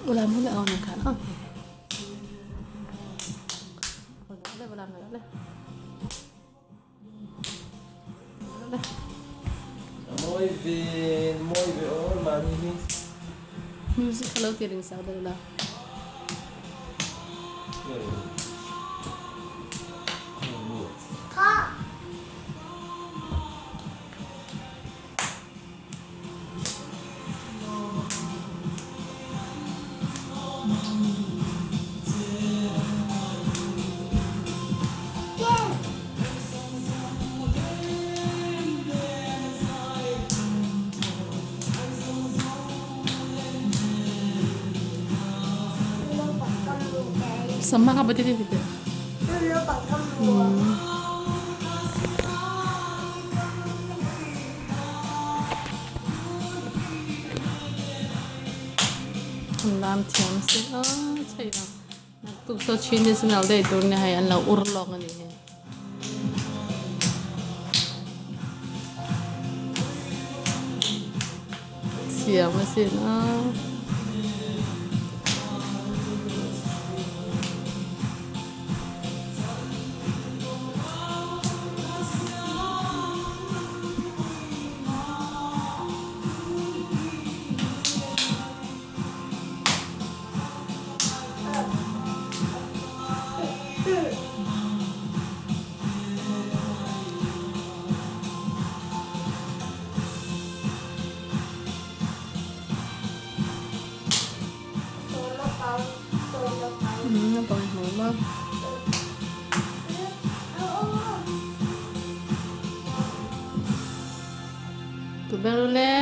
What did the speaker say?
Mawi ve mawi ve aw mahni hi. Music kha lo ti ring sak deuh la. Sama ka ba ti ti ti? An lam thiam si a chei lo. Naktuk saw Chin National Day tur ni hei an lo ur lawk a ni hi. Thiam asin a. Naupang hmu maw? Tu ber le.